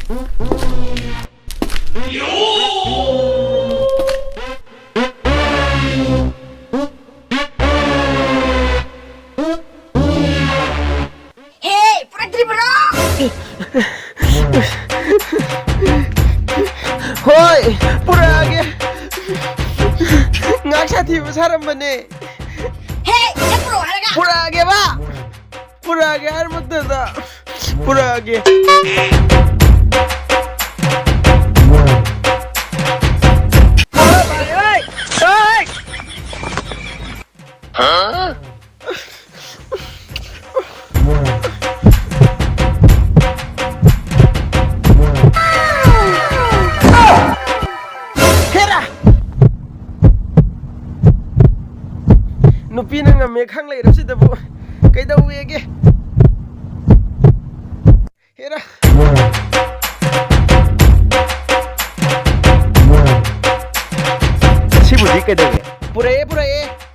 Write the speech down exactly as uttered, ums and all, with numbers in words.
ꯍꯦ, ꯄꯨꯔꯛꯇ꯭ꯔꯤꯕꯔꯣ? ꯍꯣꯏ, ꯄꯨꯔꯛꯑꯒꯦ꯫ ꯉꯥꯛ ꯁꯥꯊꯤꯕ ꯁꯥꯔꯝꯕꯅꯦ꯫ ꯍꯦ, ꯁꯠ ꯄꯨꯔꯛꯑꯣ ꯍꯥꯏꯔꯒ꯫ ꯄꯨꯔꯛꯑꯒꯦꯕ꯫ ꯄꯨꯔꯛꯑꯒꯦ ꯍꯥꯏꯔꯃꯛꯇꯗ꯫ ꯄꯨꯔꯛꯑꯒꯦ꯫ ꯍꯦꯔꯥ! ꯅꯨꯄꯤꯅ ꯉꯝꯃꯦ ꯈꯪ ꯂꯩꯔꯕꯁꯤꯗꯕꯨ ꯀꯩꯗꯧꯋꯦꯒꯦ? ꯍꯦꯔꯥ! ꯁꯤꯕꯨꯗꯤ ꯀꯩꯗꯧꯋꯦ? ꯄꯨꯔꯛꯑꯦ, ꯄꯨꯔꯛꯑꯦ꯫